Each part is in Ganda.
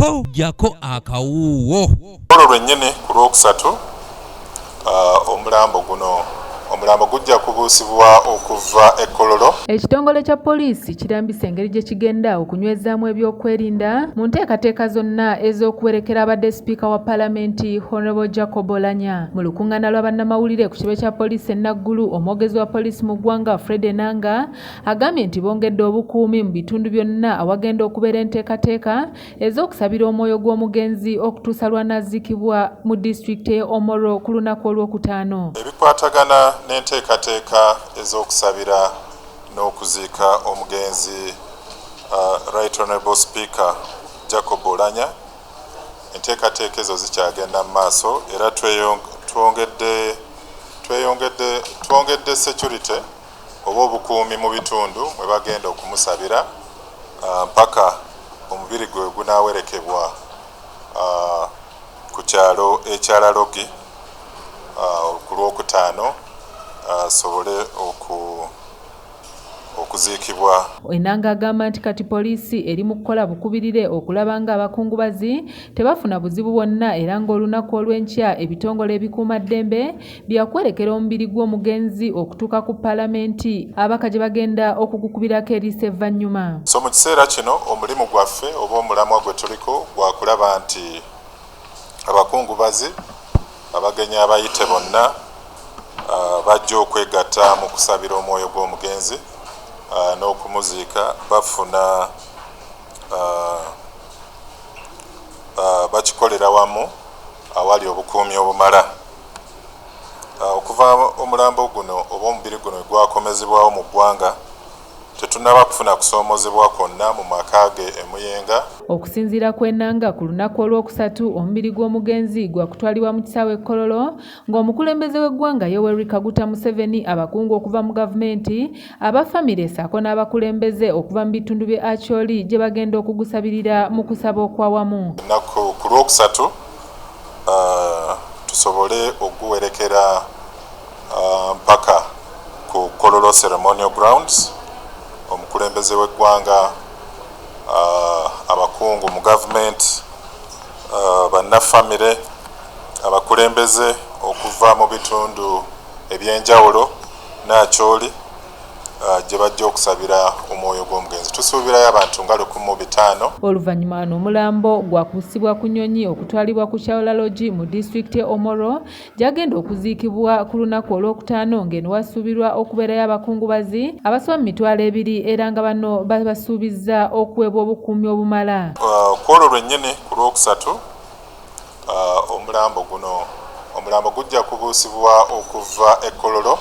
Po jako akawuuwo. Olwo lwennyini ku Lwokusatu, omulambo guno, omulambo gujja kubuusibwa okuva e Kololo. Ekitongole kya poliisi kirambise engeri gye kigenda okunywezaamu ebyokwerinda mu nteekateeka zonna ez'okuwerekera abadde sipiika wa palamenti, Honorable Jacob Oulanyah. Mu lukuŋŋaana lwa bannamawulire ku kitebe kya poliisi e Naggulu, omwogezi wa poliisi mu ggwanga, Fred Enanga, agambye nti bongedde obukuumi mu bitundu byonna awagenda okubeera enteekateeka ez'okusabira omwoyo gw'omugenzi okutuusa lw'anaaziikibwa mu disitulikiti y'e Omoro ku lunaku Olwokutaano. Ebikwatagana n'enteekateeka ez'okusabira n'okuziika omugenzi Right Honorable Speaker Jacob Oulanyah, enteekateeka ezo zikyagenda mu maaso era twongedde security oba obukuumi mu bitundu mwe bagenda okumusabira mpaka omubiri gwe gunaawerekebwa ku kyalo ekyalalogi ku Lwokutaano, asobole okuziikibwa. Enanga agamba nti kati poliisi eri mu kukola bukubirire okulaba ng'abakungubazi tebafuna buzibu bwonna, era ng'olunaku olw'enkya ebitongole ebikuumaddembe byakuwerekera omubiri gw'omugenzi okutuuka ku paalamenti, ababaka gye bagenda okugukubirako eriiso evvannyuma. So mu kiseera kino omulimu gwaffe oba omulamwa gwe tuliko gwakulaba nti abakungubazi, abagenyi abayite bonna bajja okwegatta mu kusabira omwoyo gw'omugenzi n'okumuziika bafuna bakikolera wamu awali obukuumi obumala. Okuva omulambo guno oba omubiri guno gwakomezebwawo mu ggwanga, tetunnaba kufuna kusoomozebwa kwonna mu maka ge e Muyenga. Okusinziira ku Enanga, ku lunaku Olwokusatu omubiri gw'omugenzi gwakutwalibwa mu kisaawe e Kololo, ng'omukulembeze w'eggwanga Yoweri Kaguta Museveni, abakungu okuva mu gavumenti, aba famire ssaako n'abakulembeze okuva mu bitundu by'e Acholi gye bagenda okugusabirira mu kusaba okwawamu. Ennaku ku Lwokusatu tusobole okuwerekera mpaka ku Kololo Ceremonial Grounds, omukulembeze w'eggwanga, abakungu mu gavumenti, bannafamire, abakulembeze okuva mu bitundu ebyenjawulo n'Acholi gye bajja okusabira omwoyo gw'omugenzi. Tusuubirayo abantu nga 1500. Oluvannyuma wano omulambo gwakussibwa ku nnyonyi okutwalibwa ku Kyalalogi mu disitulikiti e Omoro, gy'agenda okuziikibwa ku lunaku Olwokutaano, ng'eno wasuubirwa okubeerayo abakungubazi abasoba mu 20,000, era nga bano babasuubizza okuweebwa obukuumi obumala. Ku olwo lwennyini ku Lwokusatu, omulambo guno, omulambo gujja kubuusibwa okuva e Kololo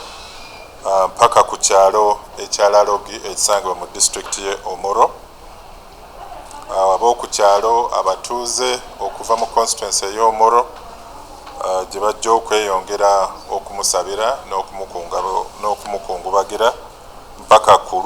mpaka ku kyalo ekyalalogi ekisangibwa mu disitulikiti ye Omoro. Ab'oku kyalo, abatuuze okuva mu constituency ey'Omoro gye bajja okweyongera okumusabira n'okumukungubagira mpaka ku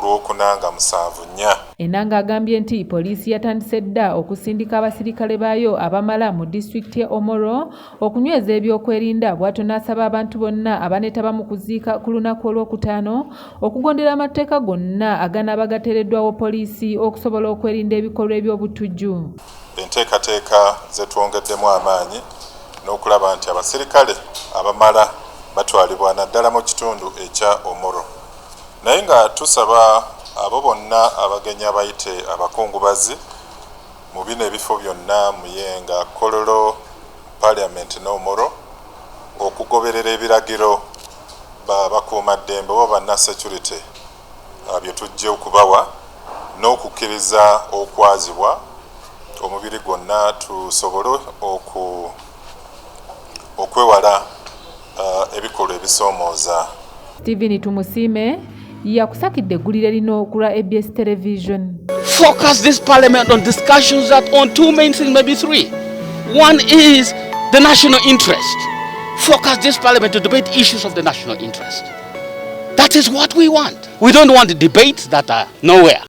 Lwokuna nga 74. Enanga agambye nti poliisi yatandise dda okusindika abasirikale baayo abamala mu disitulikiti ye Omoro okunyweza ebyokwerinda. Bw'atyo n'asaba abantu bonna abaneetaba mu kuziika ku lunaku Olwokutaano okugondera amateeka gonna aganaaba gateereddwawo poliisi okusobola okwerinda ebikolwa eby'obutujju. Enteekateeka zetwongeddemu amaanyi n'okulaba nti abasirikale abamala batwalibwa naddala mu kitundu ekya Omoro, naye nga tusaba abo bonna abagenyi abayite abakungubazi mu bino ebifo byonna, Muyenga, Kololo, Parliament n'Omoro, okugoberera ebiragiro bakuumaddembe oba banna security bye tujja okubawa n'okukkiriza okwazibwa omubiri gwonna, tusobole okwewala ebikolwa ebisoomooza. Stephen Tumusiime yakusakidde eggulire lino ku lwa ABS Television. Focus this parliament on discussions that on two main things, maybe three. One is the national interest. Focus this parliament to debate issues of the national interest. That is what we want. We don't want debates that are nowhere.